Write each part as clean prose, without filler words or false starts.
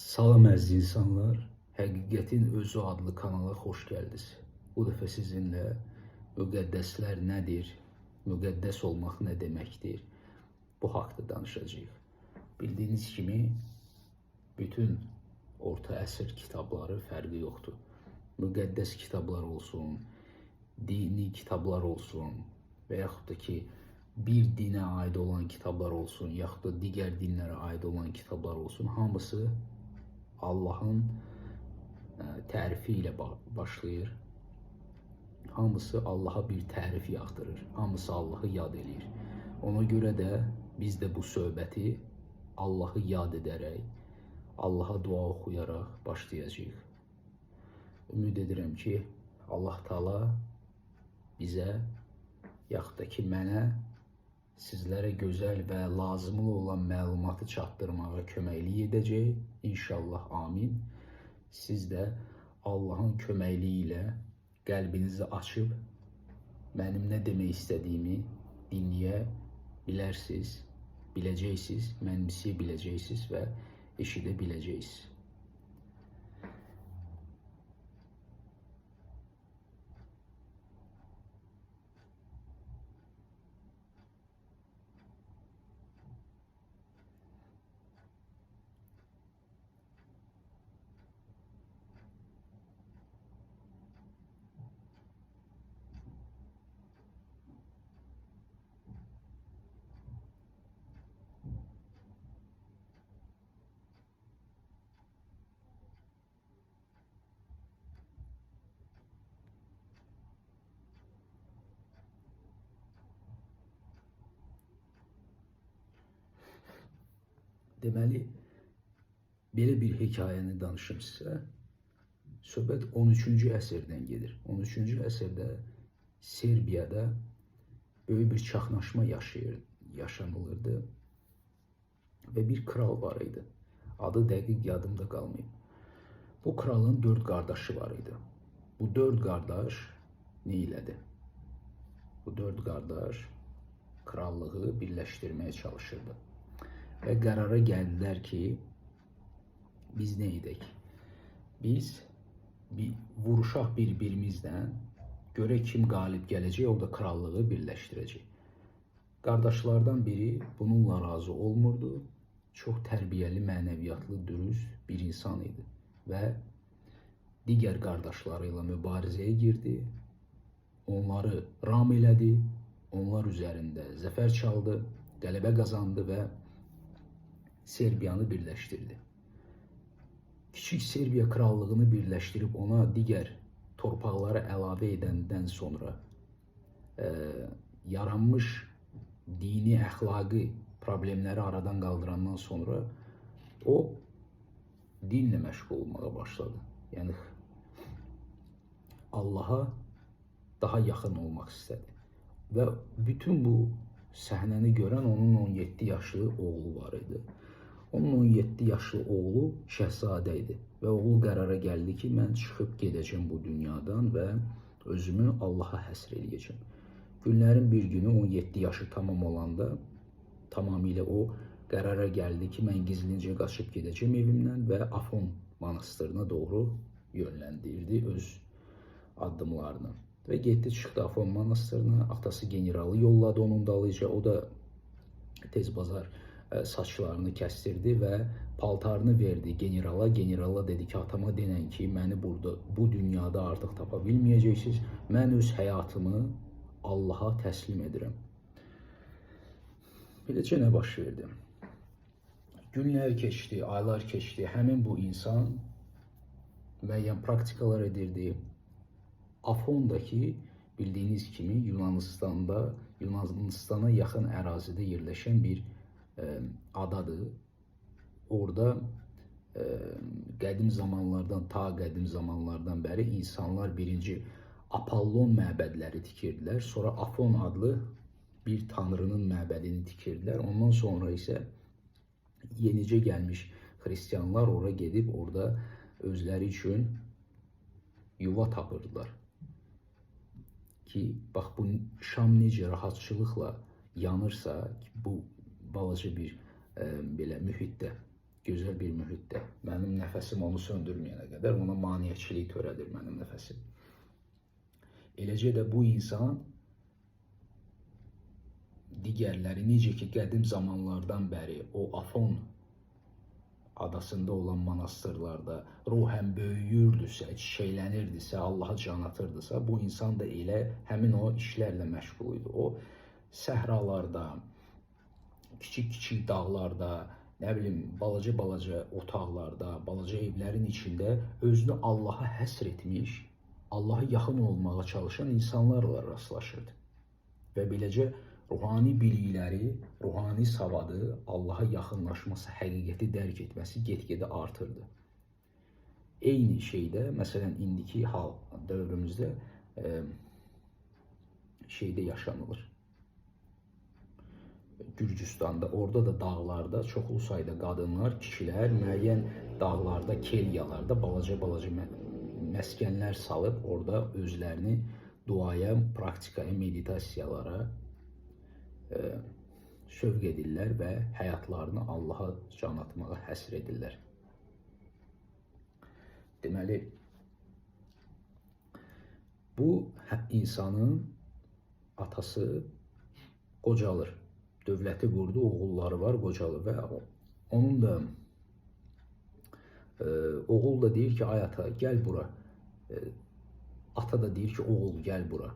Salam əziz insanlar, Həqiqətin Özü adlı kanala xoş gəldiniz. Bu dəfə sizinlə müqəddəslər nədir, müqəddəs olmaq nə deməkdir, bu haqda danışacağıq. Bildiyiniz kimi bütün orta əsr kitabları fərqi yoxdur. Müqəddəs kitablar olsun, dini kitablar olsun və yaxud da ki bir dinə aid olan kitablar olsun, yaxud da digər dinlərə aid olan kitablar olsun, hamısı Allahın tərifi ilə başlayır. Hamısı Allaha bir tərif yağdırır. Hamısı Allahı yad eləyir. Ona görə də biz də bu söhbəti Allahı yad edərək, Allaha dua oxuyaraq başlayacağıq. Ümid edirəm ki, Allah Taala bizə, yaxud da ki mənə, sizlərə gözəl və lazımlı olan məlumatı çatdırmağa köməklik edəcək. İnşallah, amin. Siz də Allahın köməkliyi ilə qəlbinizi açıb mənim nə demək istədiyimi dinləyə bilərsiniz, biləcəksiniz, mənimsəyə biləcəksiniz və eşidə biləcəksiniz. Deməli, belə bir hekayəni danışım sizə. Söhbət 13-cü əsrdən gedir. 13-cü əsrdə Serbiyada böyük bir çaxnaşma yaşanılırdı və bir kral var idi. Adı dəqiq yadımda qalmayıb. Bu kralın 4 qardaşı var idi. Bu 4 qardaş nə elədi? Bu 4 qardaş krallığı birləşdirməyə çalışırdı. Və qərara gəldilər ki, biz nə edək? Biz bir vuruşaq bir-birimizlə, görək kim qalib gələcək, o da krallığı birləşdirəcək. Qardaşlardan biri bununla razı olmurdu. Çox tərbiyəli, mənəviyyatlı, dürüst bir insan idi və digər qardaşları ilə mübarizəyə girdi. Onları ram elədi, onlar üzərində zəfər çaldı, qələbə qazandı və Serbiyanı birləşdirdi. Kiçik Serbiya krallığını birləşdirib ona digər torpaqları əlavə edəndən sonra yaranmış dini, əxlaqi problemləri aradan qaldırandan sonra o dinlə məşğul olmağa başladı. Yəni Allaha daha yaxın olmaq istədi. Və bütün bu səhnəni görən onun 17 yaşlı oğlu var idi. Onun 17 yaşlı oğlu şəhzadə idi və oğlu qərara gəldi ki, mən çıxıb gedəcəm bu dünyadan və özümü Allaha həsr eləyəcəm. Günlərin bir günü 17 yaşı tamam olanda tamamilə o qərara gəldi ki, mən gizlincə qaçıb gedəcəm evimdən və Afon monastırına doğru yönləndirdi öz addımlarını. Və getdi, çıxdı Afon monastırına, atası generalı yolladı onun dalıyca, o da tez bazar saçlarını kəstirdi və paltarını verdi generala. Generala dedi ki, atama denən ki, məni burada, bu dünyada artıq tapa bilməyəcəksiniz. Mən öz həyatımı Allaha təslim edirəm. Beləcə nə baş verdi? Günlər keçdi, aylar keçdi. Həmin bu insan müəyyən praktikalar edirdi. Afondakı bildiyiniz kimi Yunanistana yaxın ərazidə yerləşən bir adadır. Orada qədim zamanlardan, ta qədim zamanlardan bəri insanlar birinci Apollon məbədləri tikirdilər. Sonra Afon adlı bir tanrının məbədini tikirdilər. Ondan sonra isə yenicə gəlmiş xristianlar ora gedib orada özləri üçün yuva tapırdılar. Ki, bax bu şam necə rahatçılıqla yanırsa, bu balaca bir belə mühitdə. Gözəl bir mühitdə. Mənim nəfəsim onu söndürməyənə qədər ona maneəçilik törədir mənim nəfəsim. Eləcə də bu insan digərləri necə ki qədim zamanlardan bəri o Afon adasında olan monastırlarda ruhən böyüyürdüsə, çiçəklənirdisə, Allaha can atırdısa, bu insan da elə həmin o işlərlə məşğul idi. O səhralarda, kiçik-kiçik dağlarda, nə bilim, balaca-balaca otaqlarda, balaca evlərin içində özünü Allaha həsr etmiş, Allaha yaxın olmağa çalışan insanlarla rastlaşırdı. Və beləcə ruhani bilikləri, ruhani savadı, Allaha yaxınlaşması, həqiqəti dərk etməsi get-gedə artırdı. Eyni şeydə, məsələn, indiki hal dövrümüzdə şeydə yaşanılır. Gürcüstanda, orada da dağlarda çoxlu sayda qadınlar, kişilər müəyyən dağlarda, kelyalarda balaca-balaca məskənlər salıb orada özlərini duaya, praktikaya, meditasiyalara sövq edirlər və həyatlarını Allaha can atmağa həsr edirlər. Deməli, bu insanın atası qocalır. Dövləti qurdu, oğulları var, qocalır və onun da oğul da deyir ki, ay ata, gəl bura. Ata da deyir ki, oğul, gəl bura.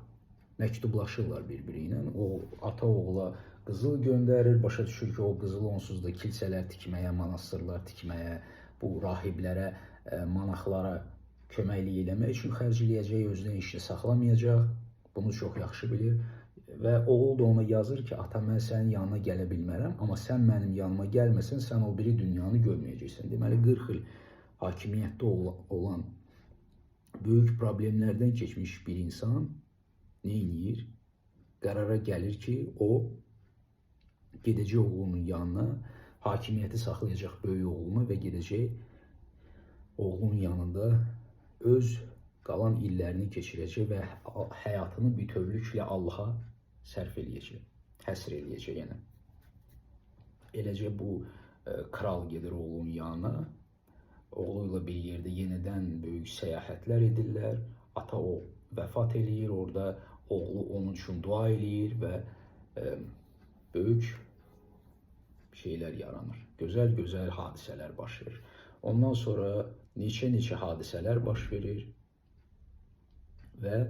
Məktublaşırlar bir-biri ilə. O ata oğula qızıl göndərir, başa düşür ki, o qızıl onsuz da kilsələr tikməyə, monastırlar tikməyə, bu rahiblərə, monahlara köməklik eləmək üçün xərcləyəcək, özünə işini saxlamayacaq. Bunu çox yaxşı bilir. Və oğul da ona yazır ki, ata, mən sənin yanına gələ bilmərəm, amma sən mənim yanıma gəlməsən, sən o biri dünyanı görməyəcəksən. Deməli, 40 il hakimiyyətdə olan böyük problemlərdən keçmiş bir insan nə eləyir? Qərara gəlir ki, o gedəcək oğlunun yanına, hakimiyyəti saxlayacaq böyük oğluna və gedəcək oğlunun yanında öz qalan illərini keçirəcək və həyatını bütövlüklə Allaha sərf eləyəcək, həsr eləyəcək yəni. Eləcə bu kral gedir oğlunun yanına, oğlu ilə bir yerdə yenidən böyük səyahətlər edirlər. Ata o vəfat eləyir, orada oğlu onun üçün dua eləyir və böyük şeylər yaranır. Gözəl-gözəl hadisələr baş verir. Ondan sonra neçə-neçə hadisələr baş verir və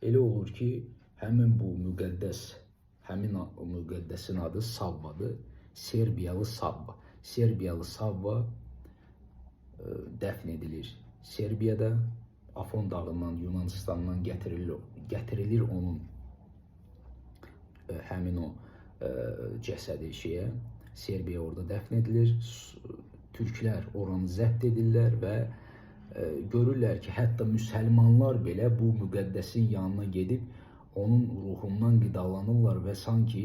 elə olur ki, həmin bu müqəddəs, həmin o müqəddəsin adı Savvadır. Serbiyalı Savva. Serbiyalı Savva dəfn edilir Serbiyada. Afon dağından, Yunanistandan gətirilir onun həmin o cəsədi şeyə. Serbiya orada dəfn edilir. Türklər oranı zəbt edirlər və görürlər ki, hətta müsəlmanlar belə bu müqəddəsin yanına gedib onun ruhundan qidalanırlar və sanki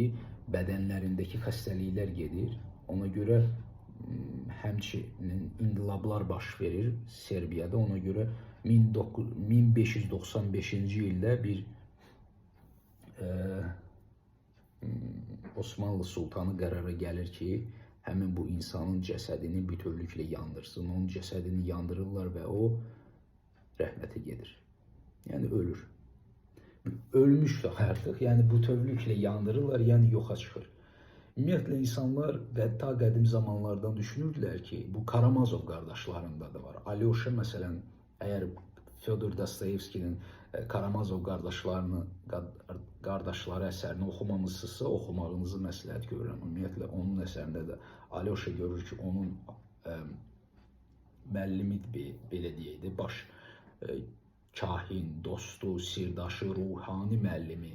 bədənlərindəki xəstəliklər gedir. Ona görə həmçinin inqilablar baş verir Serbiyada. Ona görə 1595-ci ildə bir Osmanlı sultanı qərara gəlir ki, həmin bu insanın cəsədini bütövlüklə yandırsın. Onun cəsədini yandırırlar və o rəhmətə gedir. Yəni ölür. Ölmüşdü artıq. Yəni bütövlüklə yandırırlar, yəni yoxa çıxır. Ümumiyyətlə insanlar ta qədim zamanlardan düşünürdülər ki, bu Karamazov qardaşlarında da var. Alyoşa məsələn, əgər Fyodor Dostoyevskinin Karamazov qardaşları əsərini oxumamısınızsa, oxumağınızı məsləhət görürəm. Ümumiyyətlə onun əsərində də Alyoşa görür ki, onun müəllimi belə deyək də, baş kahin, dostu, sirdaşı, ruhani müəllimi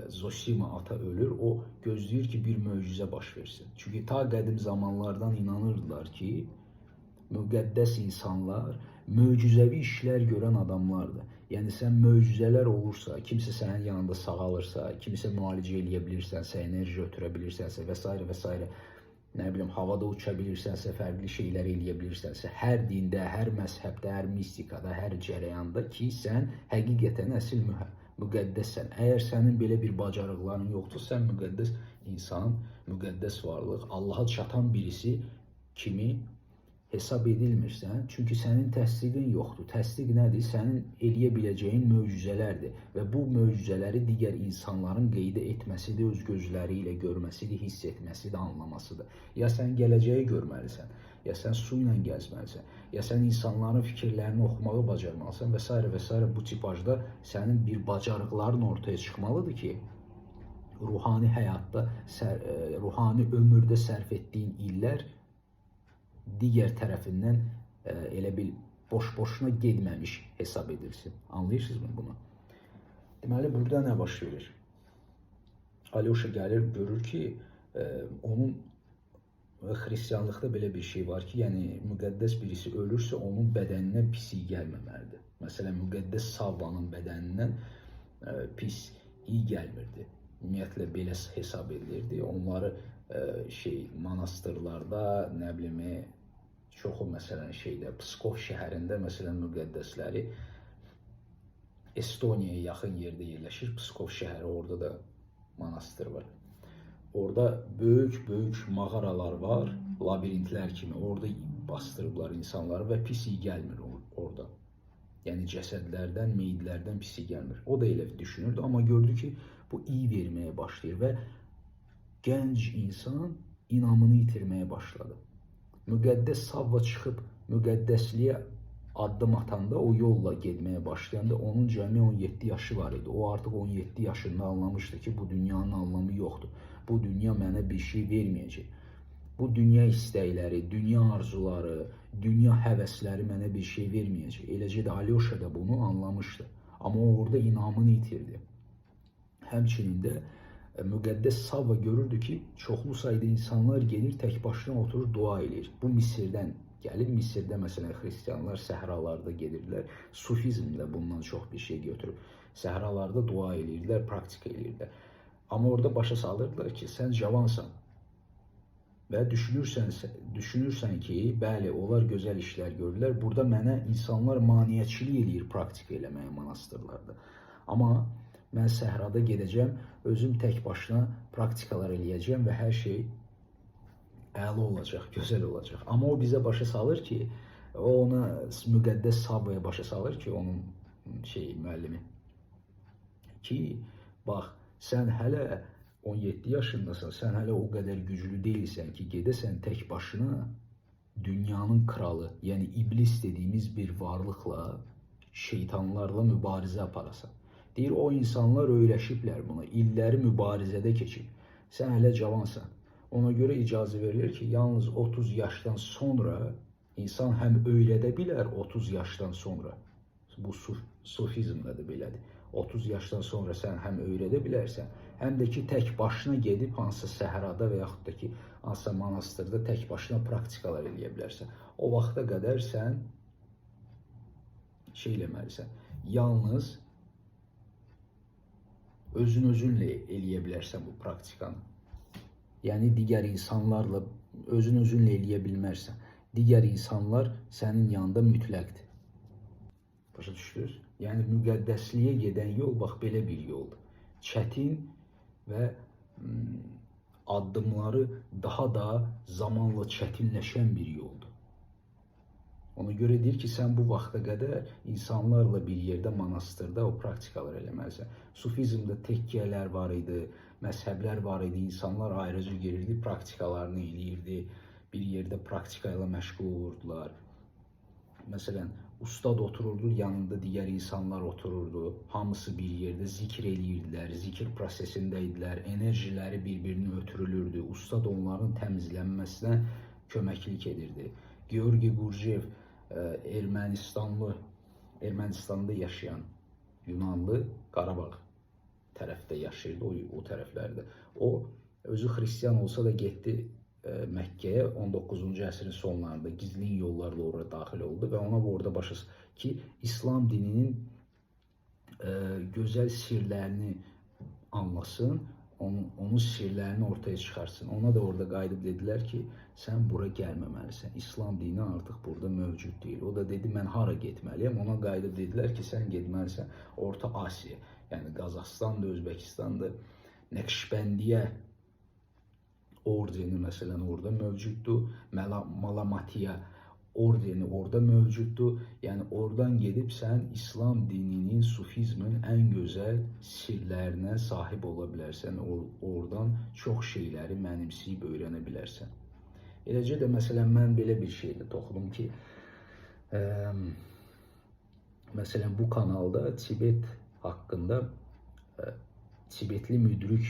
Zosima ata ölür. O gözləyir ki, bir möcüzə baş versin. Çünki ta qədim zamanlardan inanırdılar ki, müqəddəs insanlar möcüzəvi işlər görən adamlardır. Yəni sən möcüzələr olursa, kimsə sənin yanında sağalırsa, kimsə müalicə eləyə bilirsənsə, enerji ötürə bilirsənsə və s. və s. nə bilim, havada uça bilirsənsə, fərqli şeylər eləyə bilirsənsə, hər dində, hər məzhəbdə, hər mistikada, hər cərəyanda ki, sən həqiqətən əsl müqəddəssən. Əgər sənin belə bir bacarıqların yoxdur, sən müqəddəs insan, müqəddəs varlıq, Allaha çatan birisi kimi hesab edilmirsən, çünki sənin təsdiqin yoxdur. Təsdiq nədir? Sənin eləyə biləcəyin möcüzələrdir və bu möcüzələri digər insanların qeyd etməsidir, öz gözləri ilə görməsidir, hiss etməsidir, anlamasıdır. Ya sən gələcəyi görməlisən, ya sən su ilə gəzməlisən, ya sən insanların fikirlərini oxumağı bacarmalısan və sairə və sairə. Bu tipajda sənin bir bacarıqların ortaya çıxmalıdır ki, ruhani həyatda, ruhani ömürdə sərf etdiyin illər digər tərəfindən elə bil boş-boşuna getməmiş hesab edilsin. Anlayırsınızmı bunu? Deməli, burada nə baş verir? Alyosha gəlir, görür ki, onun xristianlıqda belə bir şey var ki, yəni müqəddəs birisi ölürsə, onun bədənindən pis iy gəlməməlidir. Məsələn, müqəddəs Savvanın bədənindən pis iy gəlmirdi. Ümumiyyətlə belə hesab edilirdi. Onları monastırlarda, nə bilim, çoxu məsələn şeydə, Pskov şəhərində məsələn müqəddəsləri Estoniyaya yaxın yerdə yerləşir. Pskov şəhəri, orada da monastır var. Orada böyük-böyük mağaralar var, labirintlər kimi. Orada bastırıblar insanları və pis iy gəlmir orada. Yəni cəsədlərdən, meyidlərdən pis iy gəlmir. O da elə düşünürdü, amma gördü ki, bu iy verməyə başlayır və gənc insan inamını itirməyə başladı. Müqəddəs Savva çıxıb müqəddəsliyə addım atanda, o yolla getməyə başlayanda onun cəmi 17 yaşı var idi. O artıq 17 yaşında anlamışdı ki, bu dünyanın anlamı yoxdur. Bu dünya mənə bir şey verməyəcək. Bu dünya istəkləri, dünya arzuları, dünya həvəsləri mənə bir şey verməyəcək. Eləcə də Alyosha da bunu anlamışdı. Amma o orada inamını itirdi. Həmçinin də müqəddəs Savva görürdü ki, çoxlu sayda insanlar gedir, tək başına oturur, dua eləyir. Bu Misirdən gəlib. Misirdə məsələn xristianlar səhralarda gedirdilər. Sufizm də bundan çox bir şey götürüb. Səhralarda dua eləyirdilər, praktika eləyirdilər. Amma orada başa salırdılar ki, sən cavansan və düşünürsən ki, bəli, onlar gözəl işlər görürlər. Burada mənə insanlar maneəçilik eləyir praktika eləməyə monastırlarda. Amma mən səhrada gedəcəm, özüm tək başına praktikalar eləyəcəm və hər şey əla olacaq, gözəl olacaq. Amma o bizə başa salır ki, o ona müqəddəs Savvaya başa salır ki, onun müəllimi ki, bax, sən hələ 17 yaşındasan, sən hələ o qədər güclü deyilsən ki, gedəsən tək başına dünyanın kralı, yəni iblis dediyimiz bir varlıqla, şeytanlarla mübarizə aparasan. Deyir, o insanlar öyrəşiblər buna, illəri mübarizədə keçib. Sən hələ cavansan. Ona görə icazə verilir ki, yalnız 30 yaşdan sonra insan həm öyrədə bilər 30 yaşdan sonra. Bu sufizmdə də belədir. 30 yaşdan sonra sən həm öyrədə bilərsən, həm də ki, tək başına gedib hansısa səhrada və yaxud da ki, hansısa monastırda tək başına praktikalar eləyə bilərsən. O vaxta qədər sən şey eləməlisən, yalnız özün özünlə eləyə bilərsən bu praktikanı. Yəni digər insanlarla özün özünlə eləyə bilmərsən. Digər insanlar sənin yanında mütləqdir. Başa düşdünüz? Yəni müqəddəsliyə gedən yol bax belə bir yoldur. Çətin və addımları daha da zamanla çətinləşən bir yoldur. Ona görə deyir ki, sən bu vaxta qədər insanlarla bir yerdə monastırda o praktikalar eləməlisən. Sufizmdə tekkələr var idi, məzhəblər var idi, insanlar ayrıca girirdi, praktikalarını eləyirdi, bir yerdə praktika ilə məşğul olurdular. Məsələn, ustad otururdu, yanında digər insanlar otururdu. Hamısı bir yerdə zikr eləyirdilər, zikr prosesində idilər, enerjiləri bir-birini ötürülürdü. Ustad onların təmizlənməsinə köməklik edirdi. Georgi Gurciyev Ermənistanda yaşayan Yunanlı, Qarabağ tərəfdə yaşayırdı, o tərəflərdə. O özü xristian olsa da getdi Məkkəyə 19-cu əsrin sonlarında gizlin yollarla oraya daxil oldu və ona orada başa ki, İslam dininin gözəl sirlərini anlasın, onun sirlərini ortaya çıxarsın. Ona da orada qayıdıb dedilər ki, sən bura gəlməməlisən. İslam dini artıq burada mövcud deyil. O da dedi, mən hara getməliyəm? Ona qayıdıb dedilər ki, sən getməlisən Orta Asiya, yəni Qazaxıstandır, Özbəkistandır, Nəqşbəndiyə ordeni məsələn orada mövcuddur. Malamatiya ordeni orada mövcuddur. Yəni oradan gedib sən İslam dininin, sufizmin ən gözəl sirlərinə sahib ola bilərsən. Oradan çox şeyləri mənimsəyib öyrənə bilərsən. Eləcə də məsələn mən belə bir şey də toxudum ki, məsələn bu kanalda Tibet haqqında Tibetli müdrik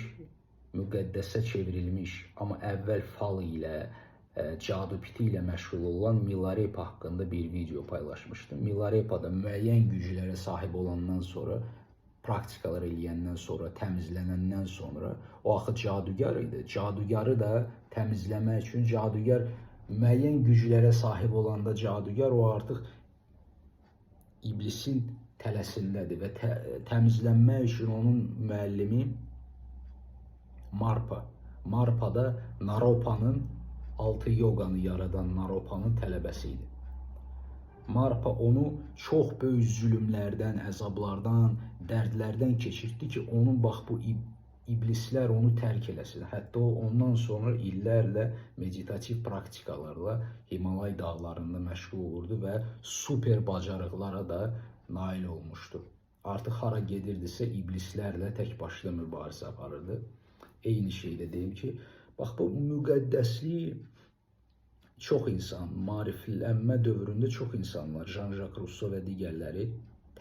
müqəddəsə çevrilmiş, amma əvvəl fal ilə, cadupiti ilə məşğul olan Milarepa haqqında bir video paylaşmışdım. Milarepa da müəyyən güclərə sahib olandan sonra, praktikalar eləyəndən sonra, təmizlənəndən sonra, o axı cadugar idi. Cadugarı da təmizləmək üçün cadugar müəyyən güclərə sahib olanda cadugar o artıq iblisin tələsindədir və təmizlənmək üçün onun müəllimi Marpa. Marpa da Naropanın 6 yoqanı yaradan Naropanın tələbəsi idi. Marpa onu çox böyük zülmlərdən, əzablardan, dərdlərdən keçirtdi ki, onun bax bu iblislər onu tərk eləsin. Hətta o ondan sonra illərlə meditativ praktikalarla Himalay dağlarında məşğul olurdu və super bacarıqlara da nail olmuşdu. Artıq hara gedirdisə iblislərlə tək başına mübarizə aparırdı. Eyni şeyi də deyim ki, bax bu müqəddəslik çox insan, maariflənmə dövründə çox insanlar, Jean-Jacques Rousseau və digərləri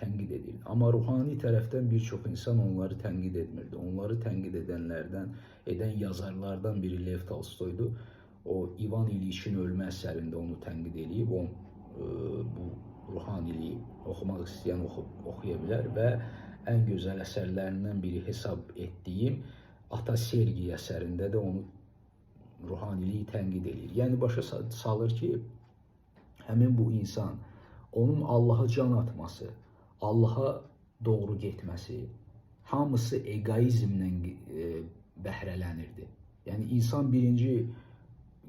tənqid edirdi. Amma ruhani tərəfdən bir çox insan onları tənqid etmirdi. Onları tənqid edən yazarlardan biri Lev Tolstoydu. O İvan İliçin ölmə əsərində onu tənqid eləyib, bu ruhaniliyi oxumaq istəyən oxuya bilər və ən gözəl əsərlərindən biri hesab etdiyim Ata Sergi əsərində də onu ruhaniliyi tənqid eləyir. Yəni başa salır ki, həmin bu insan, onun Allaha can atması, Allaha doğru getməsi, hamısı egoizmlə bəhrələnirdi. Yəni insan birinci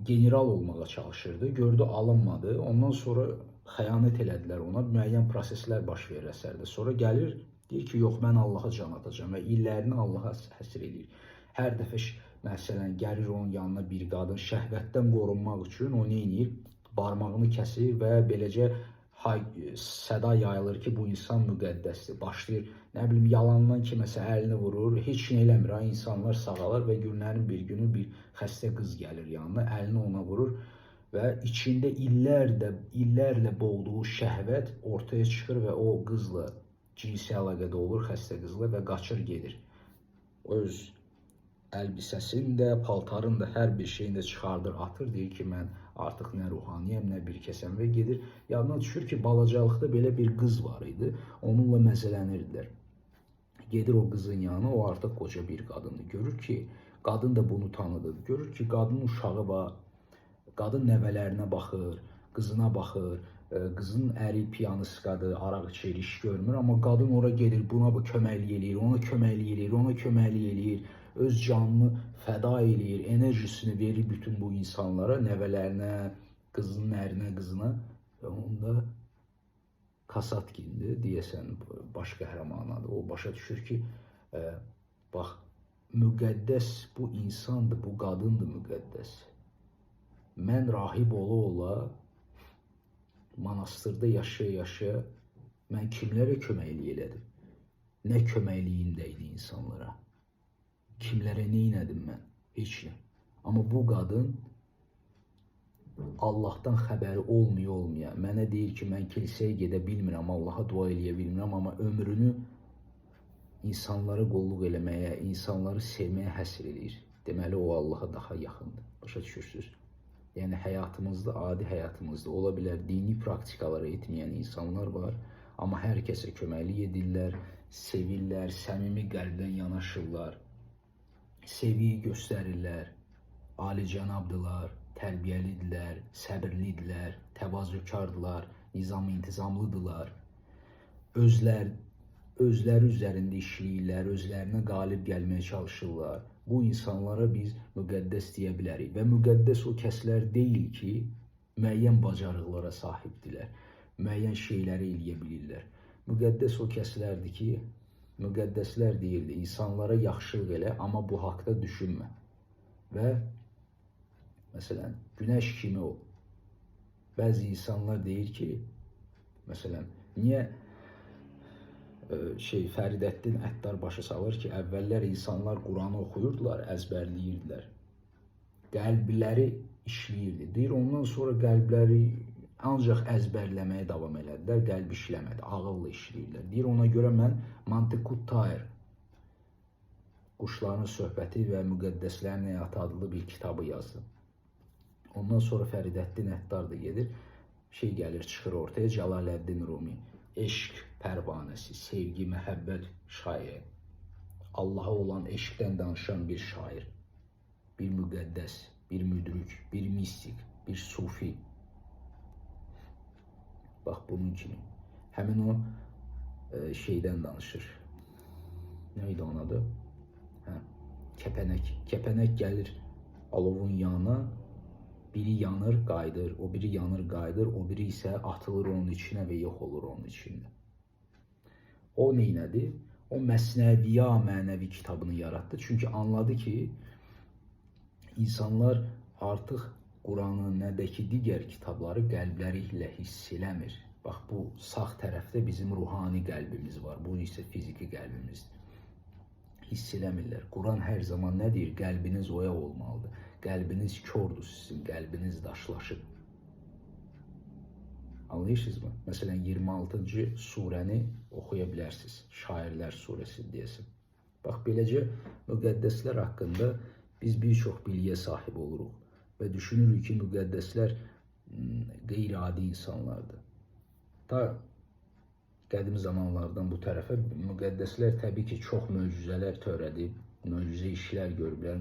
general olmağa çalışırdı, gördü alınmadı, ondan sonra xəyanət elədilər ona, müəyyən proseslər baş verir əsərdə. Sonra gəlir, deyir ki, yox, mən Allaha can atacağam və illərini Allaha həsr eləyir. Hər dəfə məsələn, gəlir onun yanına bir qadın şəhvətdən qorunmaq üçün o nə eləyir? Barmağını kəsir və beləcə səda yayılır ki, bu insan müqəddəsdir. Başlayır, nə bilim, yalandan kiməsə əlini vurur, heç nə eləmir. Ha, insanlar sağalır və günlərin bir günü bir xəstə qız gəlir yanına, əlini ona vurur və içində illərlə boğduğu şəhvət ortaya çıxır və o qızla cinsi əlaqədə olur, xəstə qızla və qaçır gedir. Öz əlbisəsini də, paltarını da, hər bir şeyini də çıxardır, atır, deyir ki, mən artıq nə ruhaniyəm, nə bir kəsəm və gedir. Yadına düşür ki, balacalıqda belə bir qız var idi, onunla məzələnirdilər. Gedir o qızın yanına, o artıq qoca bir qadındır. Görür ki, qadın da bunu tanıdı. Görür ki, qadının uşağı var, qadın nəvələrinə baxır, qızına baxır, qızın əri piyanistkadır, araq içir, iş görmür, amma qadın ora gedir, buna köməklik eləyir, ona köməklik eləyir, ona köməklik eləyir, öz canını fəda eləyir, enerjisini verir bütün bu insanlara, nəvələrinə, qızının ərinə, qızına. Və onda Kasatkindir, deyəsən, baş qəhrəmanadır. O başa düşür ki, bax, müqəddəs bu insandır, bu qadındır müqəddəs. Mən rahib ola-ola, monastırda yaşaya-yaşaya mən kimlərə köməklik elədim? Nə köməkliyim dəydi insanlara? Kimlərə nə elədim mən? Heç nə. Amma bu qadın Allahdan xəbəri olmaya, mənə deyir ki, mən kilsəyə gedə bilmirəm, Allaha dua eləyə bilmirəm, amma ömrünü insanlara qulluq eləməyə, insanları sevməyə həsr eləyir. Deməli, o Allaha daha yaxındır. Başa düşürsünüz? Yəni, həyatımızda, adi həyatımızda ola bilər dini praktikaları etməyən insanlar var, amma hər kəsə köməklik edirlər, sevirlər, səmimi qəlbdən yanaşırlar, sevgi göstərirlər, alicənabdırlar, tərbiyəlidirlər, səbirlidirlər, təvazökardılar, nizam-intizamlıdırlar. Özləri üzərində işləyirlər, özlərinə qalib gəlməyə çalışırlar. Bu insanlara biz müqəddəs deyə bilərik və müqəddəs o kəslər deyil ki, müəyyən bacarıqlara sahibdirlər, müəyyən şeyləri eləyə bilirlər. Müqəddəs o kəslərdir ki, müqəddəslər deyirdi, insanlara yaxşılıq elə, amma bu haqda düşünmə. Və Məsələn, günəş kimi ol. Bəzi insanlar deyir ki, məsələn, niyə Fəridəddin Əttar başa salır ki, əvvəllər insanlar Quranı oxuyurdular, əzbərləyirdilər. Qəlbləri işləyirdi. Deyir, ondan sonra qəlbləri ancaq əzbərləməyə davam elədilər, qəlb işləmədi, ağılla işləyirlər. Deyir, ona görə mən Mantiqut Tayr, Quşların söhbəti və Müqəddəslərin həyatı adlı bir kitabı yazdım. Ondan sonra Fəridəddin Əttar da gedir, gəlir, çıxır ortaya Cəlaləddin Rumi, eşq pərvanəsi, sevgi, məhəbbət şairi, Allaha olan eşqdən danışan bir şair, bir müqəddəs, bir müdrik, bir mistik, bir sufi. Bax bunun kimi. Həmin o şeydən danışır. Nə idi onun adı? Hə, kəpənək. Kəpənək gəlir alovun yanına, biri yanır, qayıdır, o biri yanır, qayıdır, o biri isə atılır onun içinə və yox olur onun içində. O neynədi? O Məsnəviya mənəvi kitabını yaratdı. Çünki anladı ki, insanlar artıq Quranı, nə də ki digər kitabları qəlbləri ilə hiss eləmir. Bax, bu sağ tərəfdə bizim ruhani qəlbimiz var, bu isə fiziki qəlbimizdir. Hiss eləmirlər. Quran hər zaman nə deyir? Qəlbiniz oyaq olmalıdır. Qəlbiniz kordur sizin, qəlbiniz daşlaşıb. Anlayırsınızmı? Məsələn, 26-cı surəni oxuya bilərsiniz. Şairlər surəsi deyəsən. Bax, beləcə müqəddəslər haqqında biz bir çox biliyə sahib oluruq və düşünürük ki, müqəddəslər qeyri-adi insanlardır. Ta qədim zamanlardan bu tərəfə müqəddəslər təbii ki, çox möcüzələr törədib, möcüzə işlər görüblər,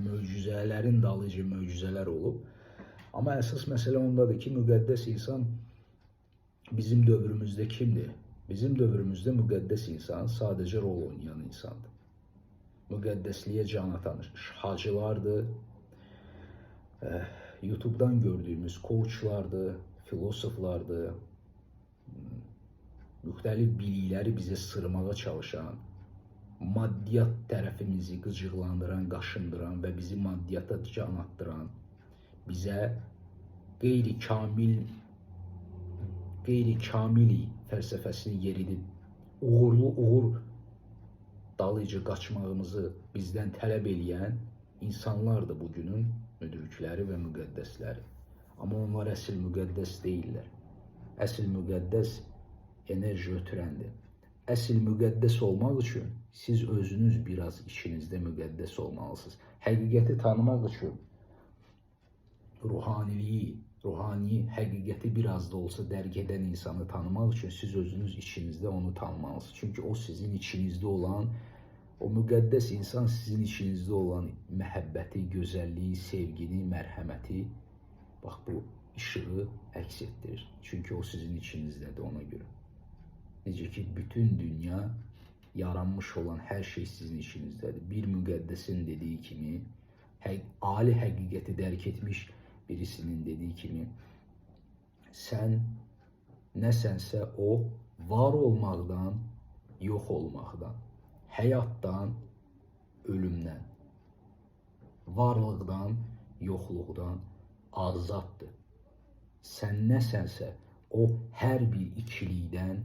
möcüzələrin dalıcı möcüzələr olub. Amma əsas məsələ ondadır ki, müqəddəs insan bizim dövrümüzdə kimdir? Bizim dövrümüzdə müqəddəs insan sadəcə rol oynayan insandır. Müqəddəsliyə can atan hacılardır, YouTube'dan gördüyümüz coachlardır, filosoflardır, müxtəlif bilikləri bizə sırmağa çalışan, maddiyat tərəfimizi qıcıqlandıran, qaşındıran və bizi maddiyata can atdıran, bizə qeyri-kamili fəlsəfəsini yeridib, uğurlu uğur dalıcı qaçmağımızı bizdən tələb eləyən insanlardır bugünün müdrikləri və müqəddəsləri. Amma onlar əsl müqəddəs deyillər. Əsl müqəddəs enerji ötürəndir. Əsl müqəddəs olmaq üçün siz özünüz biraz içinizdə müqəddəs olmalısınız. Həqiqəti tanımaq üçün ruhaniliyi, ruhani həqiqəti biraz da olsa dərk edən insanı tanımaq üçün siz özünüz içinizdə onu tanımalısınız. Çünki o sizin içinizdə olan, o müqəddəs insan sizin içinizdə olan məhəbbəti, gözəlliyi, sevgini, mərhəməti, bax bu işığı əks etdirir. Çünki o sizin içinizdədir ona görə. Necə ki, bütün dünya, yaranmış olan hər şey sizin içinizdədir. Bir müqəddəsin dediyi kimi, ali həqiqəti dərk etmiş birisinin dediyi kimi, sən nəsənsə o var olmaqdan, yox olmaqdan, həyatdan, ölümdən, varlıqdan, yoxluqdan azaddır. Sən nəsənsə o hər bir ikilikdən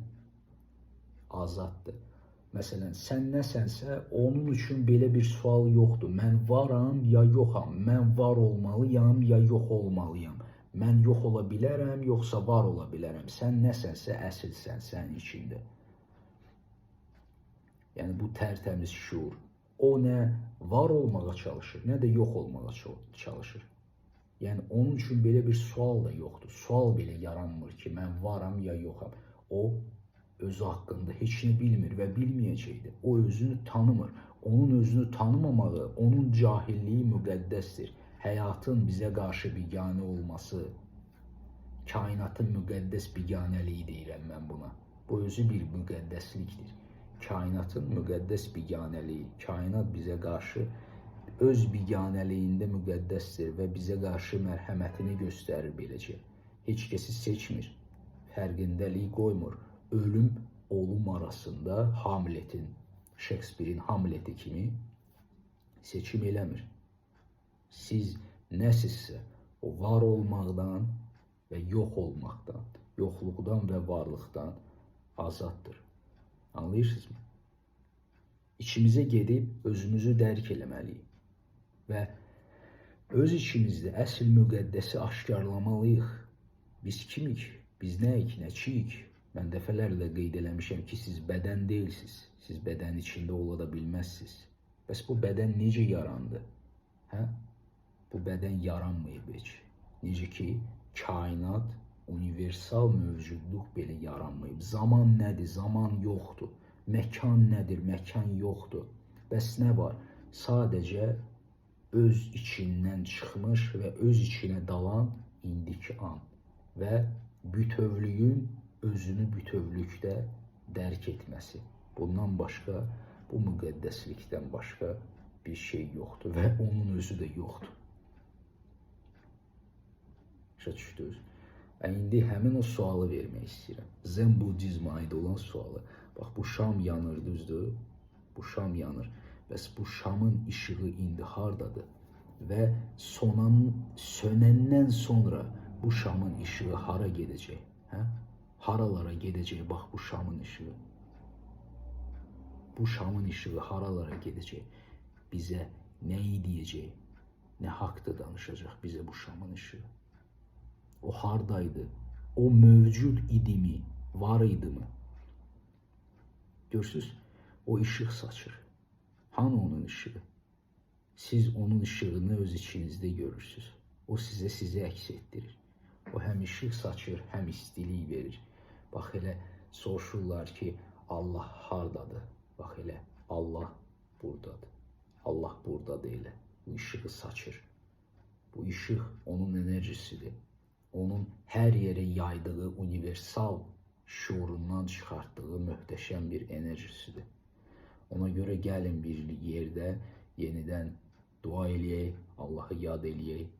azaddır. Məsələn, sən nəsənsə onun üçün belə bir sual yoxdur. Mən varam ya yoxam, mən var olmalıyam ya yox olmalıyam. Mən yox ola bilərəm, yoxsa var ola bilərəm. Sən nəsənsə əsilsən sənin içində. Yəni bu tərtəmiz şuur. O nə var olmağa çalışır, nə də yox olmağa çalışır. Yəni onun üçün belə bir sual da yoxdur. Sual belə yaranmır ki, mən varam ya yoxam. O özü haqqında heç nə bilmir və bilməyəcəkdir. O özünü tanımır. Onun özünü tanımamağı, onun cahilliyi müqəddəsdir. Həyatın bizə qarşı biganə olması, kainatın müqəddəs biganəliyi deyirəm mən buna. Bu özü bir müqəddəslikdir. Kainatın müqəddəs biganəliyi, kainat bizə qarşı öz biganəliyində müqəddəsdir və bizə qarşı mərhəmətini göstərir beləcə. Heç kəsi seçmir, fərqindəlik qoymur. Ölüm, olum arasında Hamletin, Shakespeare'in Hamleti kimi seçim eləmir. Siz Nəsinizsə, o var olmaqdan və yox olmaqdan, yoxluqdan və varlıqdan azaddır. Anlayırsınızmı? İçimizə gedib özümüzü dərk eləməliyik və öz içimizdə əsl müqəddəsi aşkarlamalıyıq. Biz kimik? Biz nəyik, nəçiyik? Mən dəfələrlə qeyd eləmişəm ki, siz bədən deyilsiniz. Siz bədən içində ola da bilməzsiniz. Bəs bu bədən necə yarandı? Hə? Bu bədən yaranmayıb heç. Necə ki, kainat, universal mövcudluq belə yaranmayıb. Zaman nədir? Zaman yoxdur. Məkan nədir? Məkan yoxdur. Bəs nə var? Sadəcə öz içindən çıxmış və öz içinə dalan indiki an və bütövlüyün özünü bütövlükdə dərk etməsi. Bundan başqa, bu müqəddəslikdən başqa bir şey yoxdur və onun özü də yoxdur. Başa düşdünüz? İndi həmin o sualı vermək istəyirəm. Zen buddizmə aid olan sualı. Bax, bu şam yanır, düzdür? Bu şam yanır. Bəs bu şamın işığı indi hardadır? Və sönəndən sonra bu şamın işığı hara gedəcək? Hə? Haralara gedəcək bax bu şamın işığı? Bu şamın işığı haralara gedəcək? Bizə nəyi deyəcək? Nə haqda danışacaq bizə bu şamın işığı? O hardaydı? O mövcud idimi? Var idimi? Görürsünüz, o işıq saçır. Hanı onun işığı? Siz onun işığını öz içinizdə görürsünüz. O sizə sizi əks etdirir. O həm işıq saçır, həm istilik verir. Bax elə soruşurlar ki, Allah hardadır? Bax elə Allah buradadır. Allah buradadır elə. Bu işığı saçır. Bu işıq onun enerjisidir. Onun hər yerə yaydığı universal şuurundan çıxartdığı möhtəşəm bir enerjisidir. Ona görə gəlin bir yerdə yenidən dua eləyək, Allahı yad eləyək.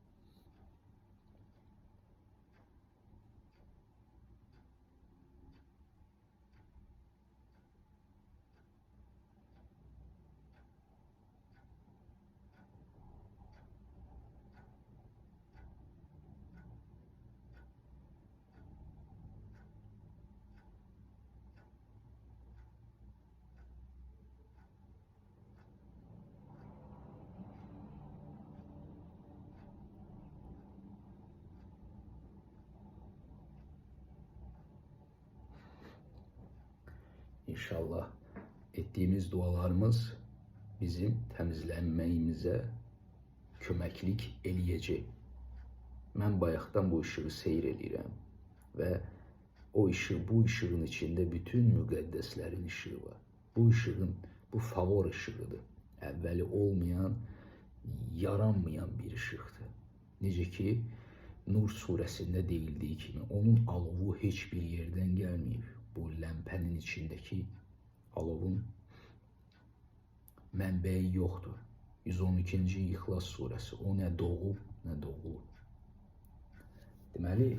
İnşallah etdiyimiz dualarımız bizim təmizlənməyimizə köməklik eləyəcək. Mən bayaqdan bu işığı seyr eləyirəm və o işıq, bu işığın içində bütün müqəddəslərin işığı var. Bu işığın, bu favor işığıdır. Əvvəli olmayan, yaranmayan bir işıqdır. Necə ki, Nur surəsində deyildiyi kimi, onun alovu heç bir yerdən gəlməyib. Bu ləmpənin içindəki alovun mənbəyi yoxdur. 112-ci İxlas surəsi. O nə doğub, nə doğulub. Deməli,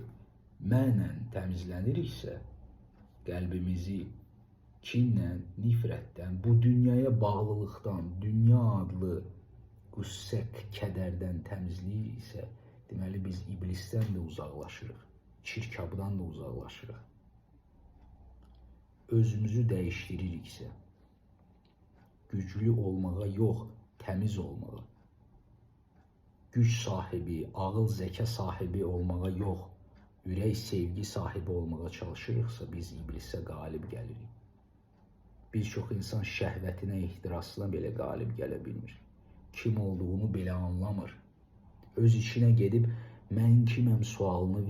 mənən təmizləniriksə, qəlbimizi kinlə, nifrətdən, bu dünyaya bağlılıqdan, dünya adlı qüssə, kədərdən təmizləyiriksə, deməli biz iblisdən də uzaqlaşırıq, çirkabdan da uzaqlaşırıq. Özümüzü dəyişdiririksə, güclü olmağa yox, təmiz olmağa, güc sahibi, ağıl, zəka sahibi olmağa yox, ürək sevgi sahibi olmağa çalışırıqsa, biz iblisə qalib gəlirik. Bir çox insan şəhvətinə, ehtirasına belə qalib gələ bilmir. Kim olduğunu belə anlamır. Öz içinə gedib mən kiməm sualını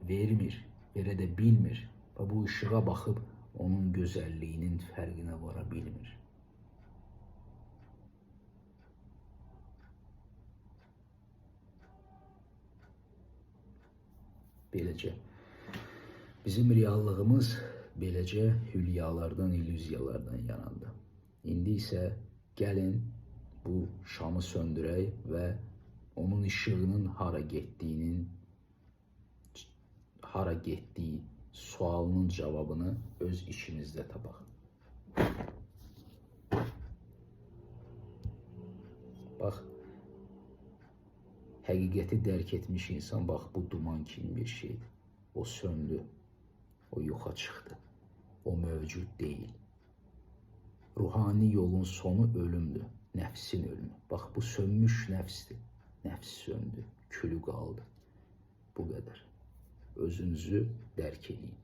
vermir, verə də bilmir və bu işığa baxıb onun gözəlliyinin fərqinə vara bilmir. Beləcə bizim reallığımız beləcə hülyalardan, illüziyalardan yarandı. İndi isə gəlin bu şamı söndürək və onun işığının hara getdiyi sualının cavabını öz içimizdə tapaq. Bax, Həqiqəti dərk etmiş insan, bax bu duman kimi bir şeydir. O söndü, o yoxa çıxdı. O mövcud deyil. Ruhani yolun sonu ölümdür. Nəfsin ölümü. Bax bu sönmüş nəfsdir. Nəfs söndü, külü qaldı. Bu qədər. Özünüzü dərk edin.